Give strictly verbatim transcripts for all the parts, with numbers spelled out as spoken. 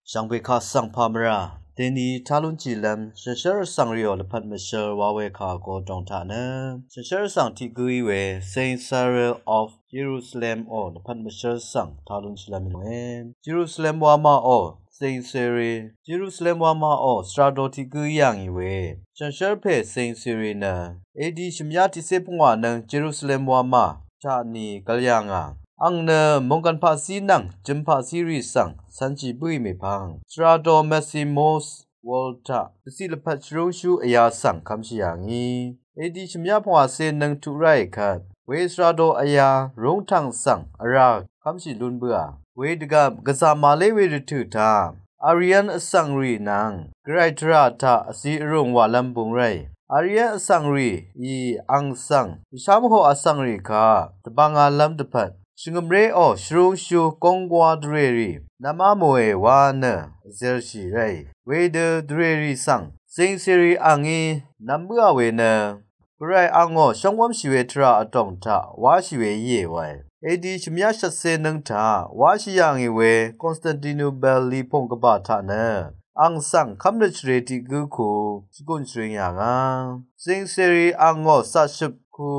Shvngbe kaq svng pà mvrà deni tá lúnshì lv́m shànshér vsvng rìò lvpat mvshvr wa we kà go dòng taq nø shànshér vsvng tiq gǿ í we Saint Cyril of Jerusalem ò lvpat mvshvr svng tá lúnshì lv́m í we. Jerusalem wamà ò Saint Cyril, Jerusalem wamà ò svra do tiq gǿ í yà ngì we. Shànshér pè Saint Cyril nø A D shvmyá tiqcé pungwà nøng Jerusalem wamà taq ni gvl yà ngà. Àng nø mòngkàn paqzí nvng jøm paqzí rì svng cv̄nshì bǿì mèpvng svra do Maximus Wall taq dvciq lvpat shvrúngshú vyā svng kv́mshì yà ngì. A D shvmyá pungwàcé nøng tuq ráì kvt we svra do vyā rúngtv̀ng svng vrá kv́mshì lún bǿà. We dvgvp gvzà màlé we rvtø̀ taq Arian vsvng rì nvng Gvray tvrà taq vzi vrùng wàlv́m bung ráì. Arian vsvng rì í àng svng dvshá mvhoq vsvng rì kaq dvbvng alv́m dvpvt shvngø̀mré ò shvrúngshú góng gwá dvrèrì nvmá mòe wa nø vzershì ráì. Wedø dvrèrì svng Saint Cyril àngí nvm bǿà we nø Gvray àngò shóng wv́mshì we tvrà vdòng taq wáshì we íe wae. A D shvmyá shvtcé nøng taq wáshì yà ngì we Constantinople lipùng gvbà taq nø àng svng kv́mnøt shvrē tiq gǿ ku shvgùn shvring yà ngà. Saint Cyril àngò caqshøp ku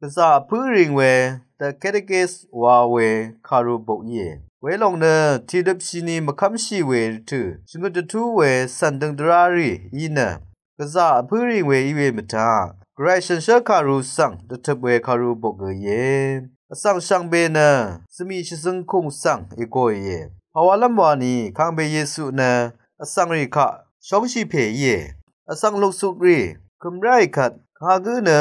gvzà vpǿ ring we The Catechist wa we kàru buk íe. Welòng nø tìløp shini mvkv́mshì we rvtø̀ shvngøt dvtú we cv̀n døng dvrá rì í nø gvzà vpǿ ring we í we mvtaq Gvray shànshér kàru svng dvtøp we kàru buk gø íe. Vsvng shvngbe nø zvmì shvzøngkùng svng ègòìe. Pàwalv́m wani kangbe Yesu nø vsvng rì kaq shóngshì pè íe. Vsvng luksukrì kø̀m ráì kvt kagǿ nø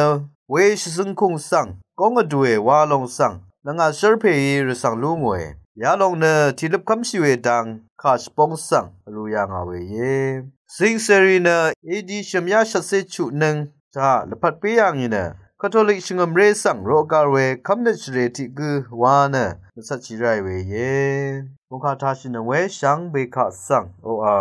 we shvzøngkùng svng góng vdùe wa lòng svng nvngà shv́r pèí rvsvng lú ngòe. Yalòng nø tìløp kv́mshì we dang kà shvbóng svng vrū yà ngà we íe. Saint Cyril nø A D shvmyá shvtcé chuq nøng taq lvpat pé yà ngì nø Katolik shvngø̀mré svng roqgar we kv́mnøt shvrē tiq gǿ wa nø mvcvtshì ráì we íe. Mòngkà tashì nøng we shvngbe kaq svng oqà